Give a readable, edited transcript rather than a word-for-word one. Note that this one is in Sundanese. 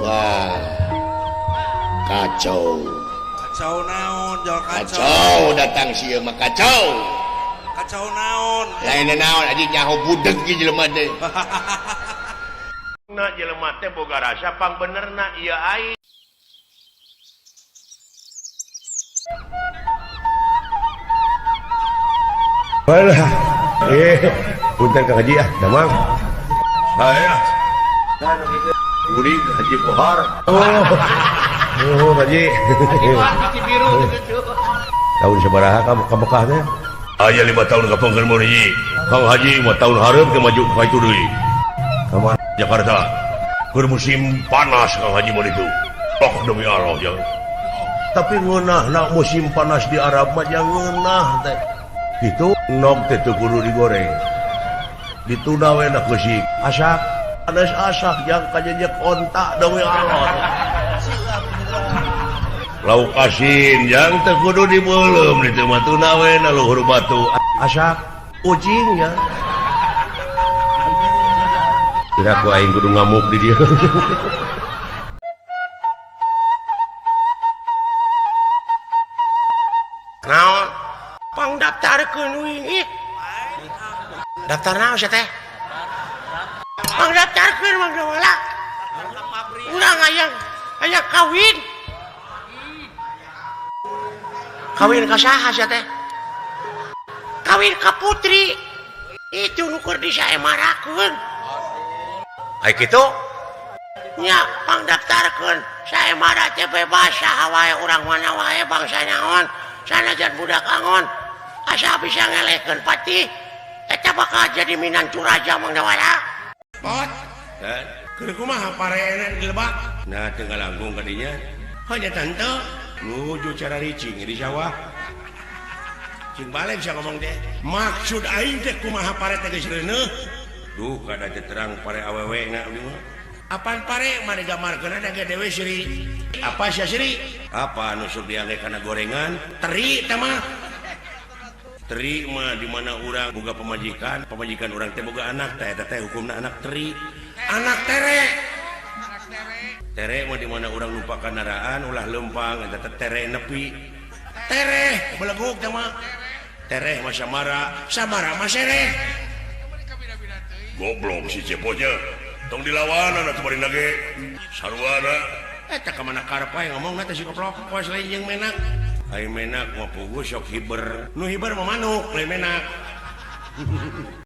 Wah, kacau. Kacau naon, jol kacau. Kacau datang sieun mah kacau. Kacau naon? Lain naon aja nyaho budeg ge jelema teh. Na jelema teh boga rasa pang benerna ieu aing. Alah, punten Kang Haji ah, damang. Saya. Kuring Haji Kohar. Oh. Oh, Haji. Tahun sabaraha ka Mekah teh? Aya 5 tahun ka pengker mun hiji. Kang Haji 5 tahun hareup ke maju ka itu deui. Ka Jakarta. Keur musim panas Kang Haji mun itu. Oh, demi Allah ya. Tapi ngeunah musim panas di Arab mah jangan ngeunah teh. Itu nog teh teu kudu digoreng. Dituna we na keusik. Asak, panas asak jang kajejek onta demi Allah. Lauk asin jang teu kudu dibeuleum ditu mah tuna we na luhur batu. Asak ucingnya. Kira ku aing kudu ngamuk di dieu. Naon? Pang daftarkeun uing ih. Daftar naon sia teh? Pang daftarkeun Mang Dawala. Urang hayang kawin. Kawin ka saha sia teh? Kawin ka putri. Itu nu keur disaemarakeun. Ai kitu? Nya pang daftarkeun saemara teh bebas saha wae urang mana wae bangsa naon. Sanajan budak angon asa bisa ngelehkeun patih eta bakal jadi minantu raja Mang Dawala. Pot. Keur kumaha pareena di lebak? Nah teu ngalangkung ka dinya. Hanya tante nuju cara ricing di sawah. Cing balik sia ngomong teh. Maksud aing teh kumaha pare teh geus reuneuh? Duh kada teh terang pare awewe na abdi mah. Apaan pare mah digambarkeun da ge dewe siri. Apa sia siri? Apa anu sok diangge kana gorengan? Teri teh mah. Teri mah di mana urang boga pamajikan, pamajikan urang teh boga anak teh eta teh hukumna anak teri. Anak tere. Tere mah di mana urang lupa kendaraan ulah lempang eta teh tere nepi. Tereh beleguk teh mah. Tereh mah samara, samara mah sereh. Goblok si cepotnya. Tong dilawan atuh bari nage. Sarwana eta ka mana karep wae ngomongna teh si goblok poes lain jeung menak. Ai menak mah puguh sok hiber. Nu hiber mah manuk lain menak.